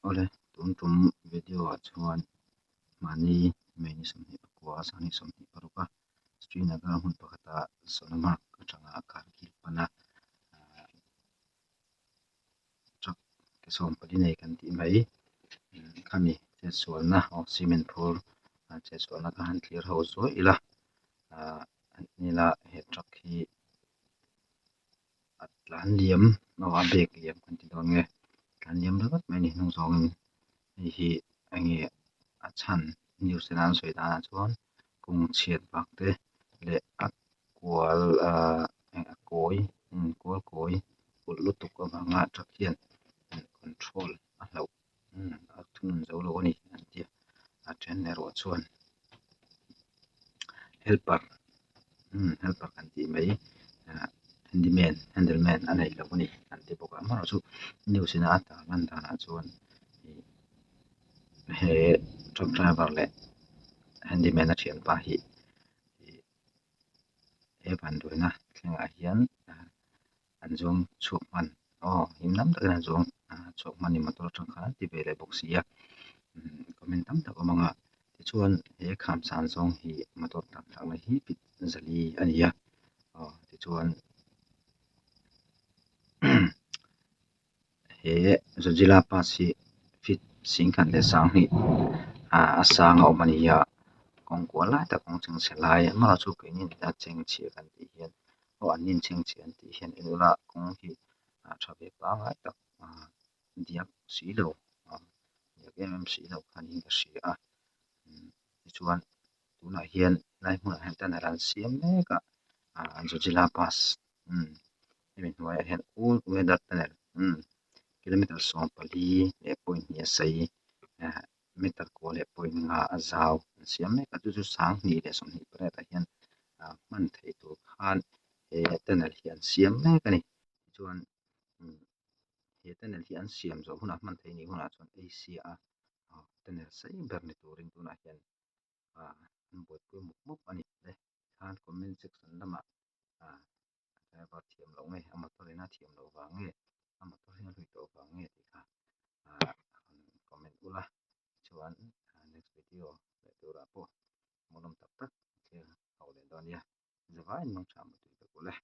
Awle, tun tum video ah chuan mahni May ni 24 2026 a Srinagar hmun pakhata Sonamarg atanga Kargil pana truck ke 14 nei kan tih mai khami chetsualna aw cement phur chetsualna kha han thlir ho zuai ila nila he truck hi a tlan liam aw a bag liam kan ti dawn nge tlan liam ringawt mai a ni hnung zawngin hei hi eng nge a chhan news te an sawi danah chuan kawng chhiat vang te leh a kual ahh a kawi kual kawi ulh lutuk avanga truck hian control a hlauh a thunun zo lo a ni an ti a a then erawh chuan helper helper kan tih mai handyman handleman a nei lo a ni an ti bawk a amaherawhchu news in a tar lan danah chuan he truck driver leh handyman a thianpa hi he vanduaina thlengah hian an zuang chhuak hman aw him lam takin an zuang chhuak hman a ni motor atang khan an ti ve leh bawk si a comment tam tak a awm ang a tichuan he kham san zawng hi motor tlan thlakna hi feet zali a ni a aw tichuan he Zojila pass hi feet 1120 ah a sang a awm a ni a kawng kual lai tak kawng chhengchhe lai amaherawhchu keini a chhengchhia kan tih hian aw an inchhengchhia an tih hian en ula kawng hi a tha ve pangngai tak ah diak si lo ah diak em em si lo kha niin ka hria a tichuan tunah hian helai hmunah hian tunnel an siam mek a ah Zojila pass umm hemi hnuaiah hian all weather tunnel umm kilometer 14.2 a sei ah meter kua leh point nga a zau an siam mek a chu chu 2028 ah hian ah hman theih tur khan he tunnel hi an siam mek a ni tichuan umm he tunnel hi an siam zawh hunah hman theih nih hunah chuan Asia a tunnel sei ber ni turin tunah hian ah an buaipui mup mup a ni le khan comment section lamah ah driver thiam loh nge a motor in a thiam loh vang nge a motor hian a hlui tawh vang nge tih kha ah comment ula chuan next video leh turah pawh hmuhnawm tak tak thlir ho leh dawn nia zavaiin mangtha mutui vek ule.